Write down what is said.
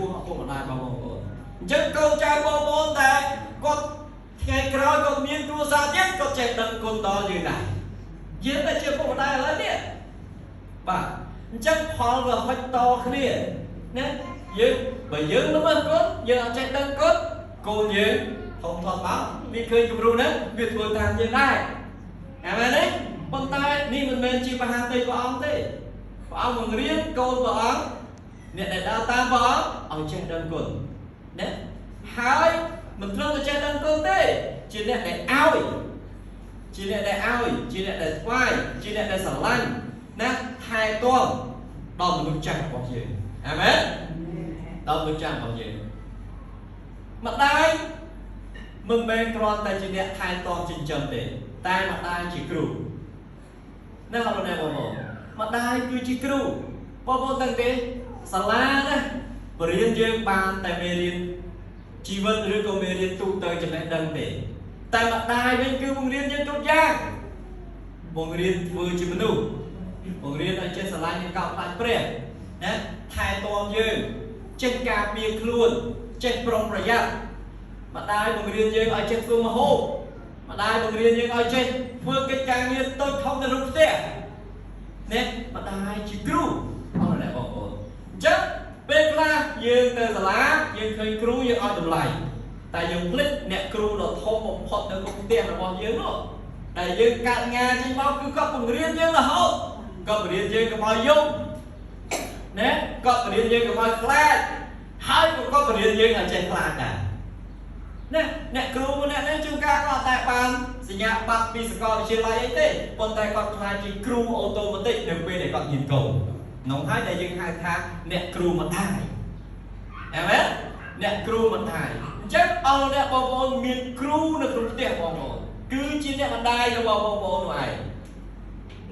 ពោះឪពុកម្ដាយរបស់បងប្អូនអញ្ចឹងកូនចៅបងប្អូនតែគាត់ថ្ងៃក្រោយគាត់មានគ្រួសារទៀតគាត់ចេះដឹងគុណដល់យើងដែរយើងតែជាឪពុកម្ដាយឥឡូវនេះបាទអញ្ចឹងផលវាហុចតគ្នាណាយើងបើយើងល្មើសគុណយើងអត់ចេះដឹងគុណកូនយើងធំធាត់មកវាឃើញគំរូហ្នឹងវាធ្វើតាមយើងដែរអាមែនទេប៉ុន្តែនេះមិនមែនជាបហាទ័យព្រះអង្គទេព្រះអង្គបង្រៀនកូនព្រះអង្គអ្នកដែលដើរតាមព្រះអង្គឲ្យចេះដឹងគុណណាហើយមិនត្រឹមតែចេះដឹងគុណទេជាអ្នកដែលឲ្យជាអ្នកដែលឲ្យជាអ្នកដែលថ្វាយជាអ្នកដែលស្រឡាញ់ណាថែទាំដល់មនុស្សចាស់របស់យើងអាមែនដល់មនុស្សចាស់របស់យើងម្ដាយមិនមែនគ្រាន់តែជាអ្នកថែទាំចិញ្ចឹមទេតែម្ដាយជាគ្រូណាអរអ្នកបងប្អូនម្ដាយគឺជាគ្រូបងប្អូនដឹងទេសាលាណាបរៀនយើងបានតែមេរៀនជីវិតឬក៏មេរៀនទូទៅចំណេះដឹងទេតែម្ដាយវិញគឺបង្រៀនយើងគ្រប់យ៉ាងបង្រៀនធ្វើជាមនុស្សបង្រៀនឲ្យចេះស្រឡាញ់និងកោតខ្លាចព្រះណាថែទាំយើងចេះការពារខ្លួនចេះប្រុងប្រយ័ត្នម្ដាយបង្រៀនយើងឲ្យចេះធ្វើម្ហូបម្ដាយបង្រៀនយើងឲ្យចេះធ្វើកិច្ចការងារតូចធំនៅក្នុងផ្ទះនេះម្ដាយជាគ្រូអរអ្នកបងប្អូនអញ្ចឹងពេលខ្លះយើងទៅសាលាយើងឃើញគ្រូយើងឲ្យតម្លៃតែយើងភ្លេចអ្នកគ្រូដ៏ធំបំផុតនៅក្នុងផ្ទះរបស់យើងនោះដែលយើងកើតងាចេញមកគឺគាត់បង្រៀនយើងរហូតគាត់បង្រៀនយើងកុំឲ្យយំណាគាត់បង្រៀនយើងកុំឲ្យខ្លាចហើយក៏គាត់បង្រៀនយើងឲ្យចេះខ្លាចដែរណាអ្នកគ្រូម្នាក់នេះជួនកាលគាត់តែបានសញ្ញាបត្រពីសាកលវិទ្យាល័យអីទេប៉ុន្តែគាត់ក្លាយជាគ្រូautomatic នៅពេលដែលគាត់មានកូននោះហើយដែលយើងហៅថាអ្នកគ្រូម្ដាយអាមែនអ្នកគ្រូម្ដាយអញ្ចឹងអស់អ្នកបងប្អូនមានគ្រូនៅក្នុងផ្ទះបងប្អូនគឺជាអ្នកម្ដាយរបស់បងប្អូននោះឯង។